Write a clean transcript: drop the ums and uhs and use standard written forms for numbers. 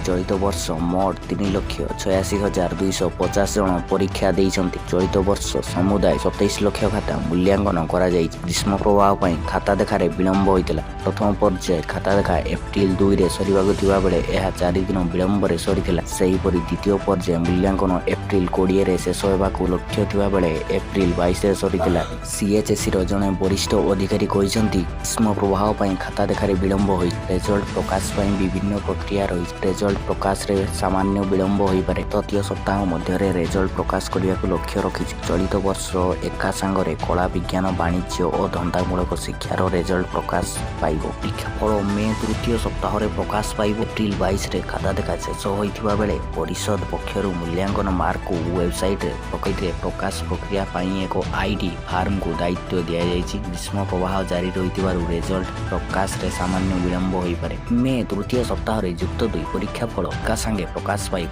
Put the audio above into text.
ଚଳିତ ବର୍ଷ ମୋଟ 3,86,250 ଜଣ ପରୀକ୍ଷା ଦେଇଛନ୍ତି। ଚଳିତ ବର୍ଷ ସମୁଦାୟ 27 ଲକ୍ଷ ଖାତା ମୂଲ୍ୟାଙ୍କନ କରାଯାଇଛି। ଗ୍ରୀଷ୍ମ ପ୍ରବାହ ପାଇଁ ଖାତା ଦେଖାରେ ବିଳମ୍ବ ହୋଇଥିଲା। ପ୍ରଥମ ପର୍ଯ୍ୟାୟ ଖାତା ଦେଖା ଏପ୍ରିଲ 2ରେ ସରିବାକୁ ଥିବା ବେଳେ ଏହା 4 ଦିନ ବିଳମ୍ବରେ ସରିଥିଲା। ସେହିପରି ଦ୍ୱିତୀୟ ପର୍ଯ୍ୟାୟ ମୂଲ୍ୟାଙ୍କନ ଏପ୍ରିଲ 20ରେ ଶେଷ ହେବାକୁ ଲକ୍ଷ୍ୟ ଥିବା ବେଳେ ଏପ୍ରିଲ 22ରେ ସରିଥିଲା। ସିଏଚ୍ଏସ୍ଇର ଜଣେ ବରିଷ୍ଠ ଅଧିକାରୀ କହିଛନ୍ତି, ଗ୍ରୀଷ୍ମ ପ୍ରବାହ ପାଇଁ ଖାତା ଦେଖାରେ ବିଳମ୍ବ ହୋଇଛି। ରେଜଲ୍ଟ ପ୍ରକାଶ ପାଇଁ ବିଭିନ୍ନ ପ୍ରକ୍ରିୟା ରହିଛି। ରେଜଲ୍ଟ ପ୍ରକାଶରେ ସାମାନ୍ୟ ବିଳମ୍ବ ହୋଇପାରେ। ତୃତୀୟ ସପ୍ତାହ ମଧ୍ୟରେ ରେଜଲ୍ଟ ପ୍ରକାଶ କରିବାକୁ ଲକ୍ଷ୍ୟ ରଖିଛୁ। ଚଳିତ ବର୍ଷ ଏକା ସାଙ୍ଗରେ କଳା, ବିଜ୍ଞାନ, ବାଣିଜ୍ୟ ଓ ଧନ୍ଦାମୂଳକ ଶିକ୍ଷାର ରେଜଲ୍ଟ ପ୍ରକାଶ ପାଇବ। ପରୀକ୍ଷା ଫଳ ମେ ତୃତୀୟ ସପ୍ତାହରେ ପ୍ରକାଶ ପାଇବ। ଏପ୍ରିଲ 22ରେ ଖାତା ଦେଖା ଶେଷ ହୋଇଥିବା ବେଳେ ପରିଷଦ ପକ୍ଷରୁ ମୂଲ୍ୟାଙ୍କନ ମାର୍କକୁ ୱେବସାଇଟ୍ରେ ପ୍ରକାଶ ପ୍ରକ୍ରିୟା ପାଇଁ ଏକ IT ଫାର୍ମକୁ ଦାୟିତ୍ୱ ଦିଆଯାଇଛି। ଗ୍ରୀଷ୍ମ ପ୍ରବାହ ଜାରି ରହିଥିବାରୁ ରେଜଲ୍ଟ ପ୍ରକାଶରେ ସାମାନ୍ୟ ବିଳମ୍ବ ହୋଇପାରେ। ମେ ତୃତୀୟ ସପ୍ତାହରେ ଯୁକ୍ତ ଦୁଇ ପରୀକ୍ଷା ଫଳ ଏକା ସାଙ୍ଗେ ପ୍ରକାଶ ପାଇବ।